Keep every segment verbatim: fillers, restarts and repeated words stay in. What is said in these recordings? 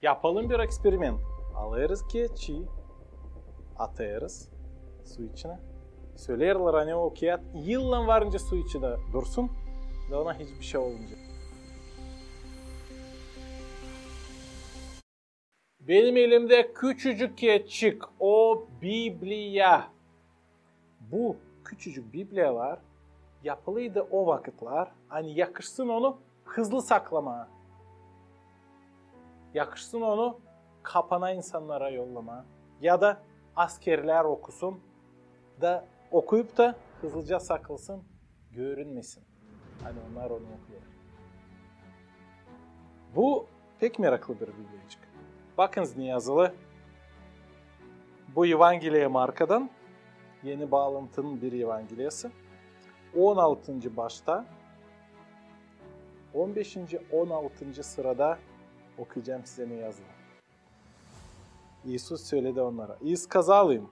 Yapalım bir eksperiment. Alêrız kiyatçıı, atêrız su içinä. Söleerlär, ani o kiyat yıllan var nicä su içindä dursun, da ona hiçbir şey olmayacek. Benim elimdä küçücük kiyatçık, o Bibliya. Bu küçücük Bibliyalar yapılıydı o vakıtlar, ani yakışsın onu hızlı saklamaa, yakışsın onu kapana insannara yollamaa, ya da askerlär okusun da okuyup da hızlıca saklasın, görünmesin, ani onnar onu okuyêr. Bu pek meraklı bir Bibliyacık. Bakınız, ne yazılı. Bu Evangeliya Markadan, Eni Baalantının bir evangeliyası. On altıncı başta, on beşinci, on altıncı sırada okuyacam sizä, ne yazılı. İisus söledi onnara: И сказал им: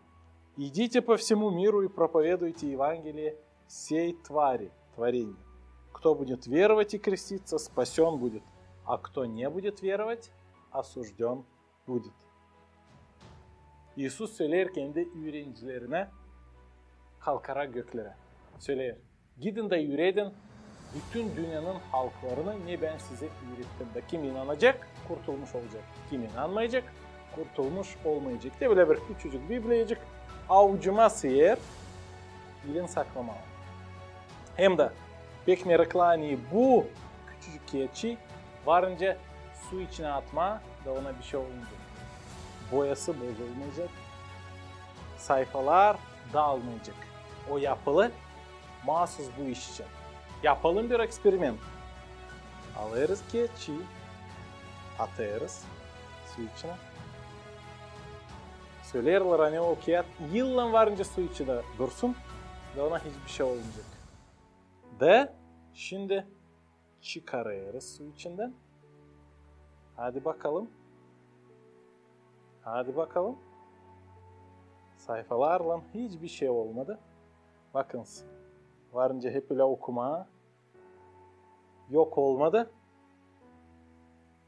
Идите по всему миру и проповедуйте Евангелие всей твари, творению. Кто будет веровать и креститься, спасён будет, а кто не будет веровать, осуждён будет. İisus söleer kendi üürenicilerinä, kalkarak göklerä. Söleer: Gidin da üüredin bütün dünnenin halklarını, ne bän sizä üürettim. Da kim inanacek, kurtulmuş olacek. Kim inanmayacek, kurtulmuş olmayacek. Te bölä bir küçücük Bibliyacık, avucuma sıyêr, bilin saklamaa. Hem dä pek meraklı, ani bu küçücük kiyatçıı var nicä su içinä atmaa, da ona bir şey olmayacek. Boyası bozulmayacek. Sayfalar daalmayacek. O yapılı maasuz bu iş için. Yapalım bir eksperiment. Alêrız kiyatçıı, atêrız su içinä. Söleerlär, ani o kiyat yıllan var nicä su içindä dursun, da ona hiçbir şey olmayacek. Da şindi çıkarêrız su içindän. Hadi bakalım. Hadi bakalım. Sayfalarlan hiçbir şey olmadı. Bakınız. Var nicä hep ölä okumaa. Yok olmadı.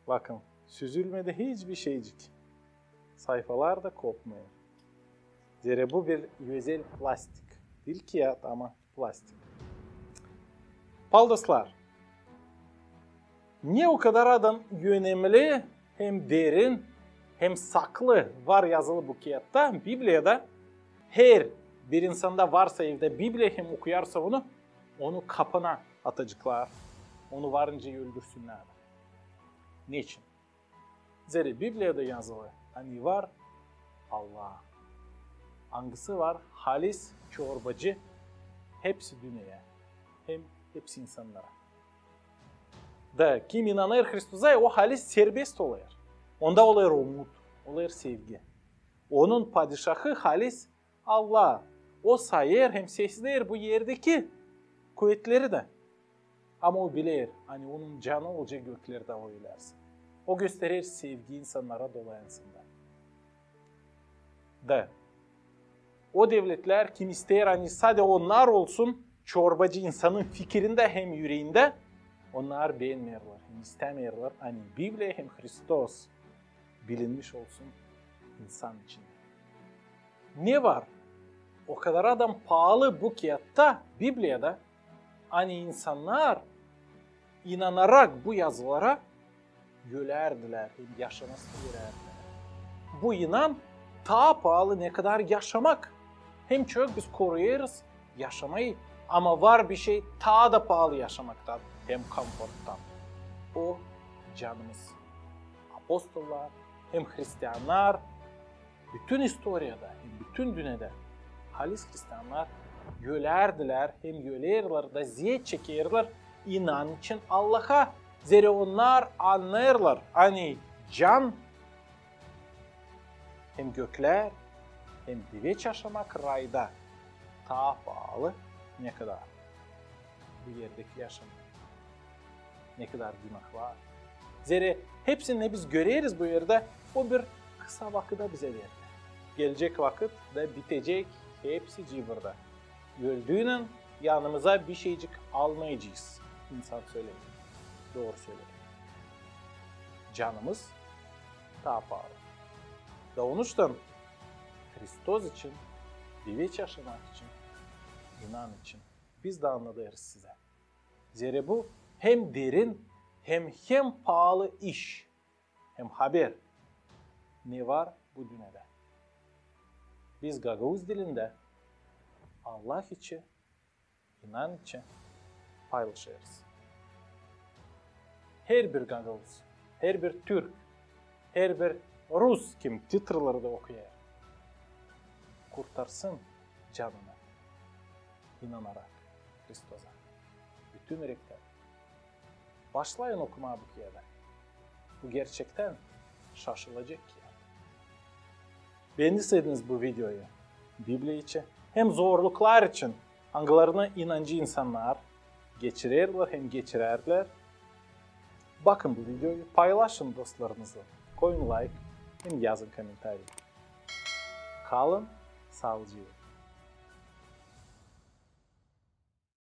Bakın, süzülmedi hiçbir şeycik. Sayfalar da kopmêêr. Zerä bu bir özel plastik. Diil kiyat, ama plastik. Pal dostlar, ne o kadar da önemli hem derin, hem saklı var yazılı bu kiyatta, Bibliyada. Herbir insanda varsa evdä Bibliya hem okuyarsa onu, onu kapana ataceklar, onu var nicä öldürsünnär. Neçin? Zerä Bibliyada yazılı, ani var Allah, angısı var halis çorbacı hepsi dünneyä hem hepsi insannara. Da kim inanêr Hristosa, o halis serbest olêr. Onda olêr umut, olêr sevgi. Onun padişahı halis Allah. O sayêr hem seslär bu erdeki kuvetleri dä. Ama o biler, ani onun canı olacek göklerdä o ölärsä. O gösterer sevgi insannara dolayansın da. Da o devletlär, kim isteer, ani sade onnar olsun çorbacı insanın fikirindä hem üreendä, onnar beenmeerlär hem istämeerlär, ani Bibliya hem Hristos bilinmiş olsun insan içindä. Ne var? O kadar da paalı bu kiyatta, Bibliyada, ani insannar inanarak bu yazılara ölärdilär hem yaşamasını verärdilär. Bu inan taa paalı, ne kadar yaşamak. Hem çok biz koruyêrız yaşamayı, ama var bir şey taa da paalı yaşamaktan hem konforttan. O canımız. Apostollar hem hristiannar bütün istoriyada hem bütün dünnedä halis hristiannar ölärdilär hem öleerlär da eziyet çekerlär inan için Allaha. Zerä onnar annêêrlar, ani can hem göklär hem diveç yaşamak rayda taa paalı, ne kadar bu erdeki yaşam, ne kadar günah var. Zerä hepsini biz göreriz bu erdä, o bir kısa vakıda bizä veriler. Gelecek vakıt da bitecek hepsi cıvırda. Öldüynän yanımıza bir şeycik almayacez. İnsan söleer. Dooru söleer. Canımız taa paalı. Da onuştan Hristos için, biveç yaşamak için, inan için biz dä annadêrız sizä. Zerä bu hem derin, hem, hem paalı iş, hem haber, ne var bu dünnedä. Biz gagauz dilindä Allah için, inan için paylaşêrız. Herbir gagauz, herbir türk, herbir rus, kim titrleri dä okuyêr, kurtarsın canını, inanarak Hristosa bütün ürektän. Başlayın okumaa bu kiyada. Bu gerçektän şaşılacek kiyat. Beendiseydiniz bu videoyu, Bibliya için hem zorluklar için, angılarını inancı insannar geçirerlär hem geçirärdilär, bakın bu videoyu, paylaşın dostlarınızlan, koyun layk hem yazın komentariy. Kalın saalıcaklan.